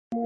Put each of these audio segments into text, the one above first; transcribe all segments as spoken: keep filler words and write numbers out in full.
Kisa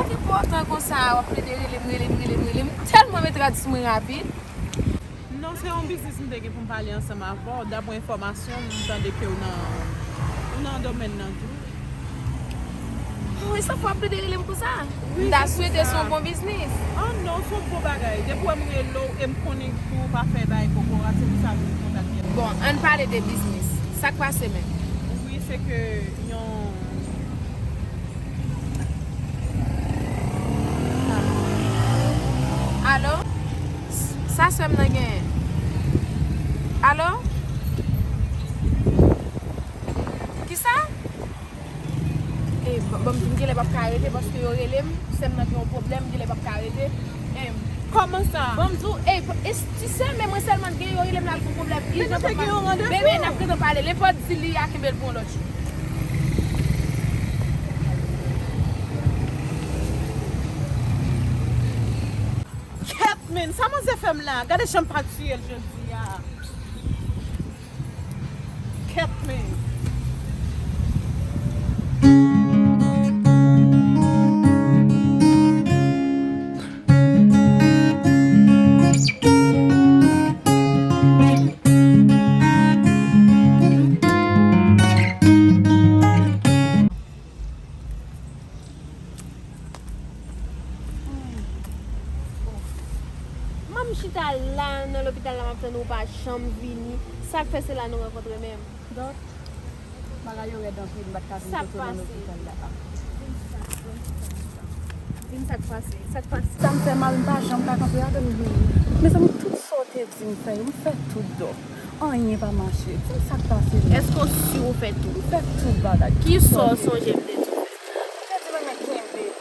k enpòtan konsa w ap plede rele m, rele m, rele m, rele m? Tèlman met rad sou mwen rapid. Non, se yon biznis m te gen pou m pale ansanm avè w. Daprè enfòmasyon m, m tande ke w nan, ou nan domèn nan tou. Oh, e sa fè w ap plede rele m konsa? M ta swete se yon bon biznis. Ah non, se yon bon bagay. Depi w wè m rele w e m konnen ke w pa fè bagay kokorat, se pou sa m kontakte w. Bon, ann pale de biznis. Sa k pase menm? Wi, se ke yon Alo? Sa sè m nan genyen? Alo? Kisa? Ey, ban m di, m genlè p ap ka rete paske yo rele m, sè m nan gen yon pwoblèm, m genlè p ap ka rete. Em, kòman sa? Ban m di w, ey, ti sè, men mwen sèlman t gen, yo rele m la pou pwoblèm ijans. Men nou te gen yon randevou. Bebe, n ap gentan pale. Lenpòt di li a kenbe l pou yon lòt jou. Kèt, men, sa manzè fè m la? Gade jan m pa tiye l jodi a. Kèt, men. Manmi chita la nan lopital la, m ap tann ou pa janm vini. Sa k fè se la nou rankontre menm? Dòk, bagay yo rèd anpil, m pa t ka vin kote w nan lopital la. Di m sa k pase, sa k pase. Sa m fè mari m pa janm ka kanpe avè m. Mezanmi, tout sa w te di m fè yo, m fè tout, Dòk. Anyen pa mache. Di m sa k pase menm. Èske w si w fè tout? M fè tout bagay. Kisa w sonje m te di w fè? M te di m renmen kenbe l,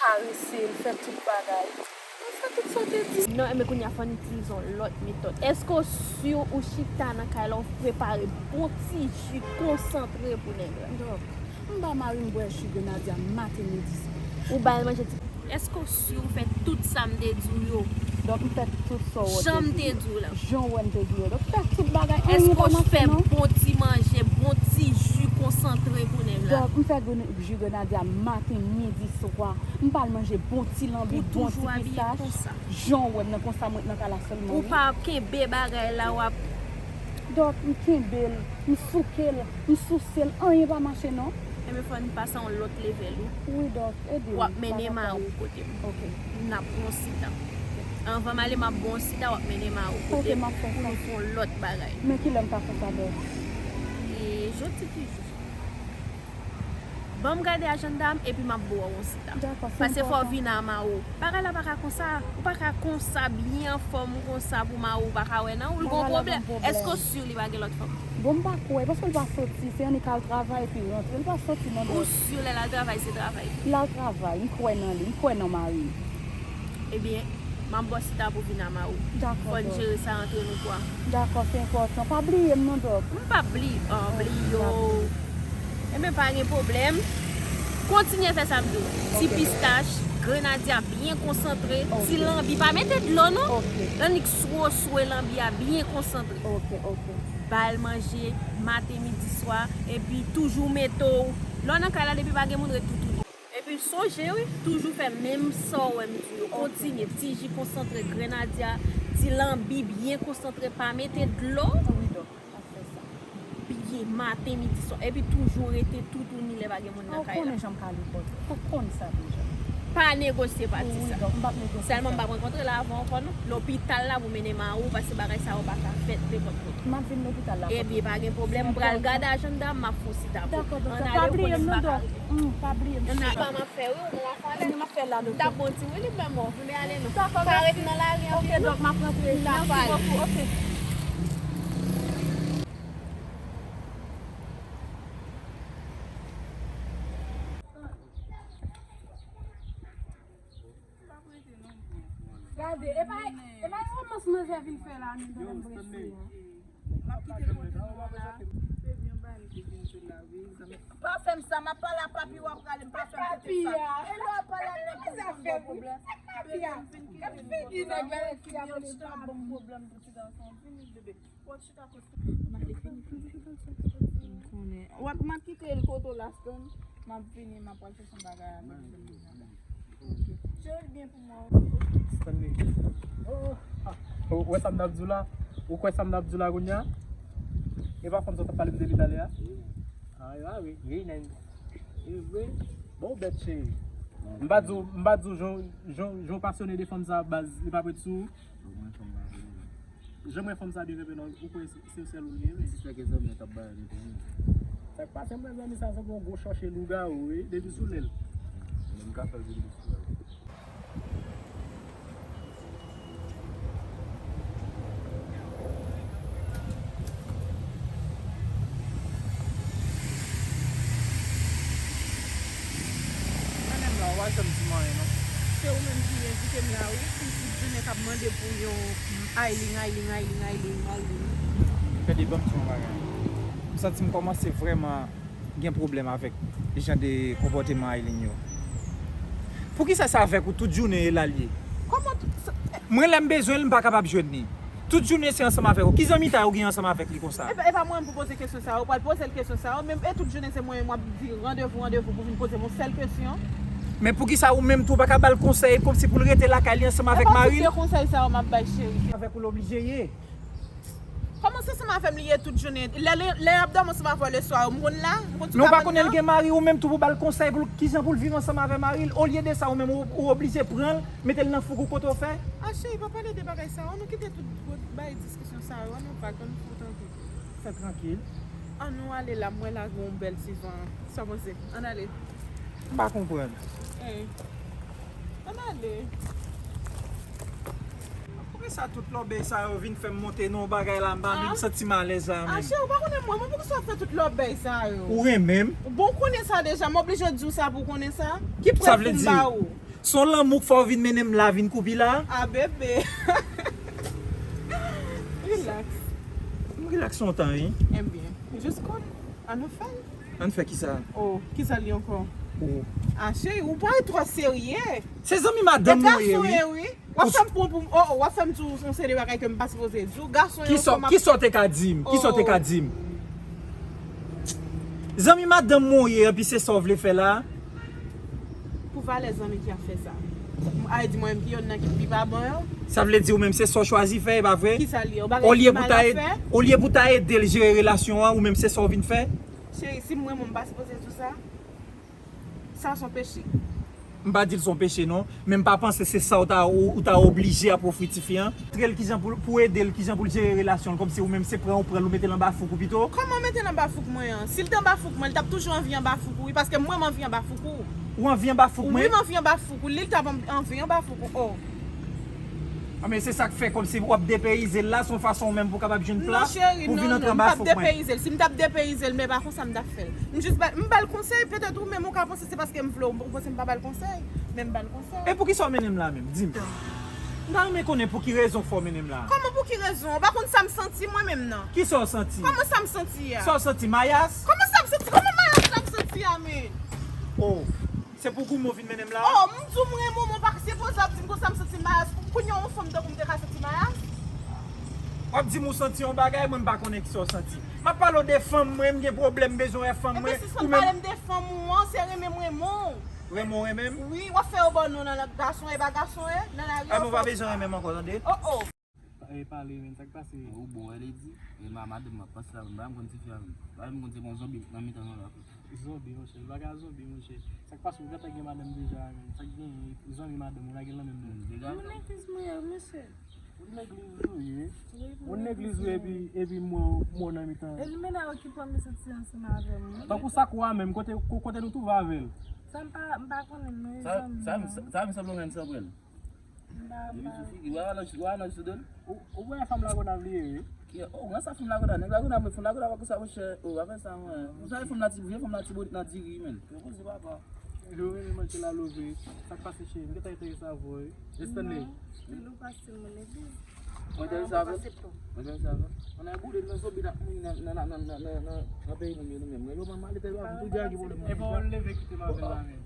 karese l, fè tout bagay. M fè tout sa w te di. Non, enben kounye a fò n itilize yon lòt metòd. Èske w si w chita nan kay la, w prepare bon ti ji konsantre pou nèg la? Dòk, m ba mari m bwè ji grenadya maten, midi, swa. Ou ba l manje ti. Èske w si w fè tout sa m te di w yo? Dòk, m fè tout sa w wè w te di m. Jan m te di w la. Jan w wè m te di w yo. Dòk, m fè tout bagay. Anyen pa mache non. Èske w fè bon ti manje, bon ti ji konsantre pou nèg la? Dòk, m fè grenadya. Ji grenadya maten, midi, swa. M ba l manje bon ti lanbi, bon ti pistach. Jan w wè m nan konsa, mwen nan kay la sèlman wi. Ou pa kenbe bagay la, w ap. Dòk, m kenbe l, m souke l, m souse l, anyen pa mache non. Enben fò n pase a yon lòt level wi. Wi, Dòk, ede m. W ap mennen mari w kote m. Ok. N ap pran yon sita. Anvan m ale, m ap ba w yon sita, w ap mennen mari w kote m. Ok, m ap fè sa. Pou nou fè yon lòt bagay. Men kilè m ka fè sa, Dòk? E jodi toujou. Ban m gade ajanda m epi m ap ba w yon sita. Dakò, se enpòtan. Paske fò w vin a mari w. Bagay la pa ka konsa. Ou pa ka konsa byen anfòm konsa pou mari w pa ka wè nan ou. L gon pwoblèm. Bagay la gon pwoblèm. Èske w si li pa gen lòt fanm? Bon, m pa kwè, paske l pa soti. Se annik al travay epi rantre. L pa soti non. Ou si lè l al travay, se travay li? L al travay. M kwè nan li. M kwè nan mari m. Ebyen, m ap ba w sita pou vin a mari w. Dakò, Dòk. Fò n jere sa antre nou twa. Dakò, se enpòtan. Pa bliye m non, Dòk. M p ap bliye, ah, bliye w. Enben, pa gen pwoblèm. Kontinye fè sa m di w. Ti pistach, Grenadya byen konsantre, ti lanbi, pa mete dlo non. Annik swoswe lanbi a byen konsantre. Ba l manje maten, midi, swa, epi toujou mete w. Lè w nan kay la, depi pa gen moun, ret toutou. Epi sonje wi, toujou fè menm sa w wè m di yo. Kontinye, ti ji konsantre, grenadya, ti lanbi byen konsantre, pa mete dlo. Byen maten, midi, swa. Epi toujou rete toutouni lè pa gen moun nan kay la. Ou konnen jan m ka li kòd. Ou konn sa deja. Pa negosye pati sa. Wi, donk, m p ap negosye. Sèlman m p ap rankontre la avè w ankò non. Lopital la pou mennen mari w, paske bagay sa yo pa ka fèt nenpòt kote. M ap vin lopital la. Ebyen, pa gen pwoblèm. M pral gade ajanda, m ap fè yon ti tablo. Dakò, doktè. Pa bliye m non, dòk. Pa bliye m. Ann ale. Fè wi, ou nan afè. Ann, m ap fè la, doktè. M t ap bon ti wi li menm, men ale non. Dakò, mèsi. Pa ret nan lari anpil non. Ok, dòk, m ap rantre. M t ap pale. Mèsi bokou, ok. Gade, e pa, e pa yon romans manzè vin fè la, nou nan prese a. M ap kite kote nou an la. Se byen bagay li te vin fè la, wi, zanmi. Pa fè m sa, m ap pale a papi, w ap rale m, pa fè m tete sa. E lè w ap pale ak nèg pou m konn bon pwoblèm. Papi a. Gad figi nèg la, nèg fi a vle pa bon pwoblèm pou ti gason. Vini, bebe. Pot chita kote. M ale fini, fini, fini, fini. M konnen. W ap, m ap kite l kote w la, Stan. M ap vini, m ap pral chèche yon bagay avè l. Cheri, gen pou mwen. Stanley. Oh, ah. Ou wè sa m t ap di w la? Ou kwè sa m t ap di w la kounye a? E pa fanm sa w t ap pale m depi talè a? Ah, ah, wi, wi, nen. E vre? Bon, bèt cheri. M pa di w, m pa di w, jan, jan, jan w pasyone de fanm sa, baz, li pa prèt sou ou. Jan mwen fanm sa byen kanpe non, ou kwè se, se sèl ou l gen, wi. Si se ke zanmi an t ap bay li pou mwen. Sa k pase, mwen zanmi sa sanble yon gwo chòche lougawou, wi, depi sou lèl. Men m ka fè l vin sou lèl. Mwen menm la, ou pa janm di m anyen non. Se ou menm ki envite m la wi, pou tout jounen k ap mande pou yon Aileen, Aileen, Aileen, Aileen, Aileen. Gade, ban m di yon bagay. M santi m kòmanse vrèman gen pwoblèm avèk jan de konpòteman Aileen yo. Poukisa se avèk ou tout jounen e la l ye? Kòman tout sa? Mwen lè m bezwen l, m pa kapab jwenn li. Tout jounen se ansanm avèk ou. Ki zanmitay ou gen ansanm avèk li konsa? E pa, e pa mwen pou poze kesyon sa yo. Ou pral poze l kesyon sa yo. Men, e tout jounen se mwen menm w ap di randevou, randevou pou vin poze m yon sèl kesyon. Men poukisa ou menm tou ou pa ka ba l konsèy kòmsi pou l rete lakay li ansanm avèk mari l? E pa tout de konsèy sa yo m ap bay, cheri. Avèk ou l oblije ye. Kòman se ansanm avè m li ye tout jounen? Lè, lè, lè y ap dòmi ansanm avè w leswa, m konn la? M konn tou ka konn la? Men ou pa konnen l gen mari, ou menm tou pou ba l konsèy pou l, kijan pou l viv ansanm avè mari l. Olye de sa, ou menm ou, ou oblije pran l, mete l nan fouk ou kote w fè. Ah, cheri, pa pale de bagay sa yo. Ann nou kite tout gwo bay diskisyon sa yo. Ann nou vag, ann nou fout anpil. Fè trankil. Ann nou ale la, m wè la gen yon bèl ti van. Sa w panse? Ann ale. M pa konprann. Eh. Ann ale. Poukisa tout lòbèy sa yo vin fè m monte nan yon bagay la, m pa menm santi m alèz la menm. Ah, cheri, ou pa konnen mwen, mwen poukisa w ap fè tout lòbèy sa yo? Ou renmen m? Bon, ou konnen sa deja, m oblije di w sa pou w konnen sa? Ki prèv pou m ba ou? Se yon lanmou k fè w vin mennen m la, vin koupi la? Ah, bebe. Relax. M relax lontan, wi. Ebyen, jis konn, ann nou fè l. Ann fè kisa? Oh, kisa l ye ankò? Oh. Ah, cheri, ou pa twò serye. Se zanmi madanm mwen ye, wi. W ap fè m pran pou m, oh, oh, w ap fè m di w yon seri de bagay ke m pa sipoze di w. Gason yo kòman. Kisa w te ka di m? Kisa w te ka di m? Zanmi madanm mwen w ye, epi se sa w vle fè la? Pou valè zanmi ki ap fè sa. A vle di mwen menm ki yonn nan ki pi pa bon yo. Sa vle di ou menm se sa w chwazi fè, e pa vre? Kisa l ye? Yon bagay ki mal ap fè? Olye pou ta ede l jere relasyon an, ou menm se sa w vin fè? Cheri, si m renmen w, m pa sipoze di w sa? Sa se yon peche. M pa di l se yon peche non, men m pa panse se sa ou ta, ou, ou ta oblije ap ofri tifi an. Montre l kijan pou, pou ede l, kijan pou l jere relasyon l, kòmsi ou menm se pran ou pran l ou mete l anba fouk ou pito. Kòman mete l anba fouk mwen an? Si l te anba fouk mwen, l t ap toujou anvi anba fouk ou wi, paske mwen m anvi anba fouk ou. Ou anvi anba fouk mwen? Wi, m anvi anba fouk ou, li l t ap anvi anba fouk ou. Oh. Ah, men se sa k fè kòmsi w ap depeyize l la, se yon fason ou menm pou w kapab jwenn plas pou w vin antre anba fouk mwen. Non, cheri, non, non, m p ap depeyize l. Si m t ap depeyize l, men pa konsa m t ap fè l. M jis ba, m ba l konsèy, petèt ou menm ou ka panse se paske m vle w, ou panse m pa ba l konsèy, men m ba l konsèy. E poukisa w mennen m la menm? Di m. M ta renmen konnen pou ki rezon k fè w mennen m la. Kòman pou ki rezon? Ou pa konn sa m santi mwen menm nan. Kisa w santi? Kòman sa m santi a? Sa w santi, mayas? Kòman sa m santi? Kòman mayas la m santi a, men? Oh. Se pou goumen w vin mennen m la? Oh, m di w m renmen w, men w pa sipoze ap di m konsa m santi mayas. Kounye a yon fanm tankou m te ka santi mayas? W ap di m ou santi yon bagay, mwen m pa konnen kisa w santi. M ap pale w de fanm mwen, m gen pwoblèm, m bezwen wè fanm mwen. Ebyen, sispann pale m de fanm ou an, se renmen m renmen w. Renmen w renmen m? Wi, w ap fè yo ba w non nan gason, e pa gason, e, nan lari a. Ebyen, w pa bezwen renmen m ankò, tande? Oh, oh. E pale, men, sa k pase? Ou bon, wè, Lady? E ma-, madanm m ap pase la, m pa menm konn tifi a menm. M pa menm konn se bon zonbi nan mitan nou la. Zonbi, monchè, bagay zonbi, monchè. Sa k pase, ou gentan gen madanm deja, men. Sa k gen, zanmi madanm ou, lage l nan men m. Degaje. Yon legliz mwen ye, mesye. Yon legliz ou ye? Wi, yon legliz ou ye, epi, epi mò, mò nan mitan. E li menm ki pran m soti ansanm avè m, wi. Tankou sa kwa menm, kote, ko-, kote nou twouve avè l? Sa m pa, m pa konnen, men zanmi m. Sa, sa, sa, sa, sa, sa, Depi sou figi, w a nan, w a nan sou do l? Ou, ou wè fanm Lagonav li ye, wi. Ki, oh, nan sa fanm Lagonav, nèg Lagonav, men fanm Lagonav pa konsa, monchè. Oh, pa fè sa, mwen. Ou sa fanm la ti, vye fanm la ti bonit nan diri, men. Yo poze papa. Yo renmen manke la love. Sa k pase, cheri? M gentan enterese avè w, wi. Stanley. Non, Lilou pa stil moun legliz. Mwen enterese avè l. Mwen enterese avè l. Mwen nan boule nan zonbi nan, nan, nan peyi moun yo nou menm. Mwen yo mwen male tèt la, m tou djage pwoblèm mwen. E pa w leve kite m avè l la menm.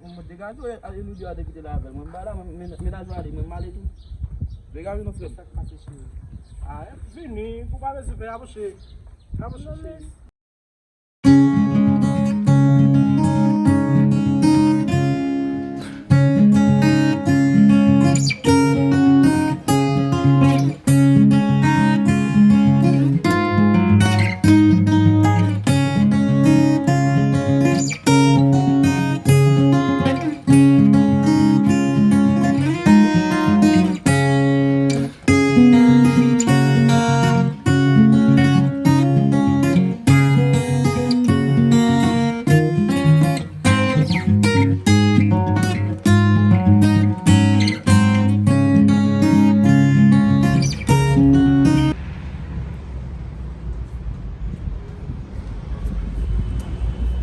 Mwen degaje w, e nou de a te kite la avè l. Mwen m pa la, mwen, men-, mennaj ou ale, mwen m ale tou. Degaje nou, frè m. Sa k pase, cheri? A, vini, ou pa bezwen pè, apwoche. Apwoche, cheri.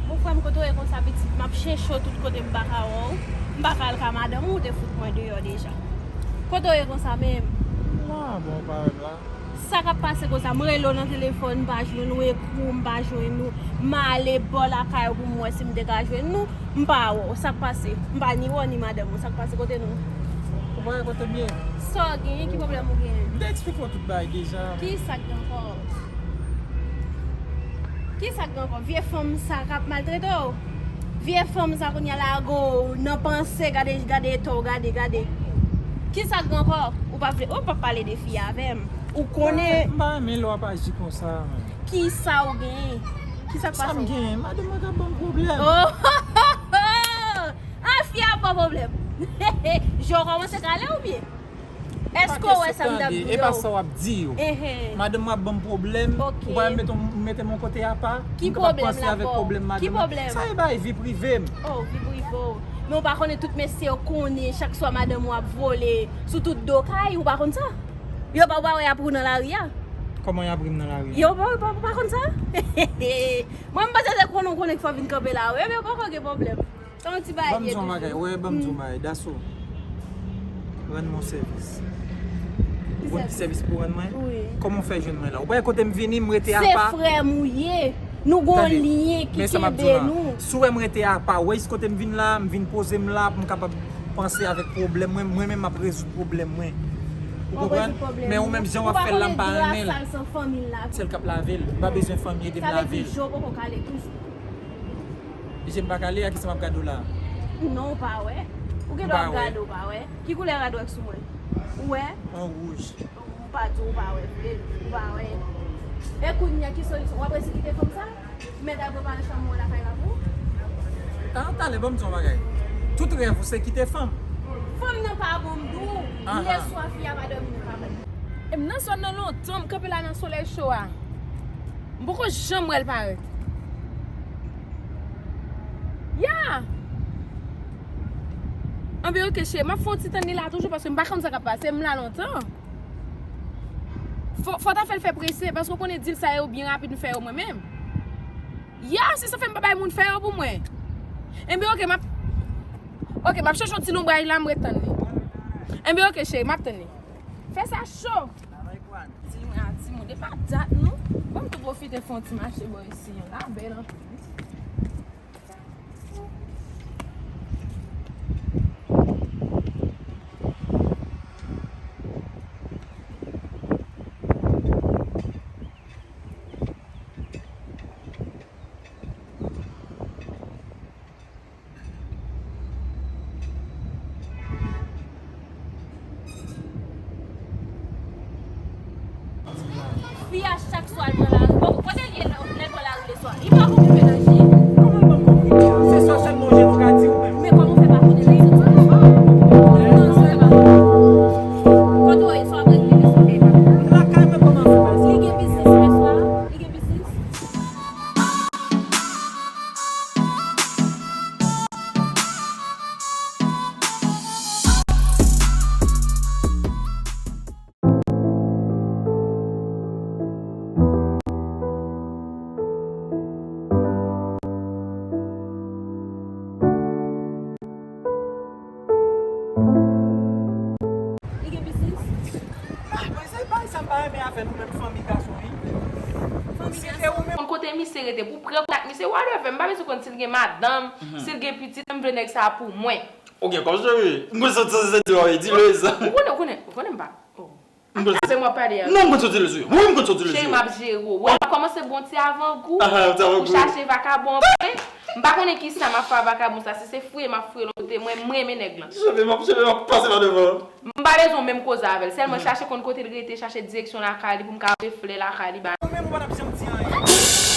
Mon frè m, kote w ye konsa, pitit? M ap chèche w tout kote, m pa ka wè w. M pa ka al ka madanm ou, ou te fout mwen deyò deja. Kote w ye konsa menm? La, bon, parèy m la. Sa k ap pase konsa? M rele w nan telefòn, m pa jwenn ou, ekri w, m pa jwenn ou. M ale bò lakay ou pou m wè si m te ka jwenn nou. M pa wè w, sa k pase? M pa ni wè w ni madanm ou, sa k pase? Kote nou? Ou pa wè kote m ye? Sa w genyen? Ki pwoblèm ou genyen? M te eksplike w tout bagay deja. Ki sa k gen ankò? Ki sa k gen ankò? Vye fanm sa k ap maltrete w? Vye fanm sa kounye a lage w nan panse, gade, gade eta w, gade, gade. Ki sa k gen ankò? Ou pa vle, ou p ap pale de fi avè m. Ou konnen. M pa renmen lè w ap aji konsa, man. Ki sa w genyen? Ki sa k pase? Sa m genyen? Madanm mwen ka ban m pwoblèm. Oh! Ah, fi a ban pwoblèm. Je w kòmanse kale oubyen? Èske w wè sa m t ap di w? E pa sa w ap di yo. Madanm mwen ap ban m pwoblèm. Ou pa mete, mete m yon kote apa. Ki pwoblèm la? Pwoblèm madanm mwen. Sa e bay vi prive m. Oh, vi prive w. Men w pa konnen tout mesye yo konnen chak swa madanm ou ap vole sou tout do kay, ou pa konn sa? Yo pa, ou pa wè y ap ri w nan lari a? Kòman y ap ri m nan lari a? Yo pa, pa, pa konn sa? Mwen, m panse se konnen w konnen k fè w vin kanpe la, wi. Ebyen, poko gen pwoblèm. Ban m di yon bagay, wè, ban m di yon bagay, Daso. Rann mwen yon sèvis. Ou gon ti sèvis pou rann mwen? Wi. Kòman w fè jwenn mwen la? Ou pa wè kote m vini, m rete apa? Se frè m ou ye. Nou gon lyen ki kenbe nou. Si w wè m rete apa, wè jis kote m vin la, m vin poze m la pou m kapab panse avèk pwoblèm mwen, mwen menm m ap rezoud pwoblèm mwen. Ou konprann? Men ou menm jan w ap fè l la, m pa renmen l. Sèl k ap lave l. M pa bezwen fanmi ede m lave l. Sa vle di je w poko kale toujou. Je m pa kale, a kisa m ap gade w la? Non, ou pa wè. Ou gen dwa ap gade, ou pa wè. Ki koulè rad ou ak sou mwen? Ou wè? Yon wouj. Ou pa di ou pa wè vre, ou pa wè. E kounye a, ki solisyon? W ap resi kite fanm sa? Mèt al prepare chanm ou lakay la pou ou? Talè, talè, ban m di yon bagay. Tout rèv ou se kite fanm. Fanm nan pa bon, m di w. Lè swa fi a pa dòmi nan kay la. E m nan zòn nan lontan, m kanpe la nan solèy cho a. M poko janm wè l parèt. Ya! Anben, oke, cheri, m ap fè yon ti tann li la toujou, paske m pa konn sa k ap pase, m la lontan. Fò, fò w ta fè l fè prese, paske w konnen dil sa yo byen rapid m fè yo mwen menm. Ya, se sa fè m pa bay moun fè yo pou mwen. Enben, oke, m ap, oke, m ap chèche yon ti lonbraj la, m ret tann li. Enben, oke, cheri, m ap tann li. Fè sa cho. Timoun, a timoun, e pa dat non. Ban m tou pwofite fè yon ti mache bò isi an. La bèl anpil. Li a chak swa l pran lari. Bon, kote l ye lè, lè l pran lari le swa? Li pa konprann menaj li. Kòman l pa konprann li a? Se sèl sèl manje nou ka di ou menm. Men kòman w fè pa konnen lè l soti le swa? Kote w ye, sa w ap regle le swa? Lakay mwen, kòman fè pase? Li gen biznis le swa? Li gen biznis? Li gen biznis? Ah, mwen se bagay sa m pa renmen avè nou menm fanmi gason wi. Fanmi gason. Konn kote misye rete pou pran kontak misye, whatever, m pa bezwen konn si l gen madanm, si l gen pitit, m vle nèg sa pou mwen. Ou gen kòb cheri? M konn soti sou senti w wi, di Lez. Ou konnen, ou konnen, ou konnen m pa. Oh. Ak avè m w ap pale a. Non, m konn soti Lez wi. Wi, m konn soti Lez wi. Cheri, m ap jere w. Wè, m ap kòmanse bon ti avangou. Aha, ti avangou. Pou chache vakabon an. M pa konnen ki sa m ap fè ak vakabon sa. Si se fouye m ap fouye lòt kote, mwen, m renmen nèg lan. Cheve m ap, cheve m ap pase pa devan. M pa bezwen menm koze avè l. Sèlman chache konn kote l rete, chache direksyon lakay li pou m ka voye flè lakay li ba. Ou menm ou pa t ap janm di anyen.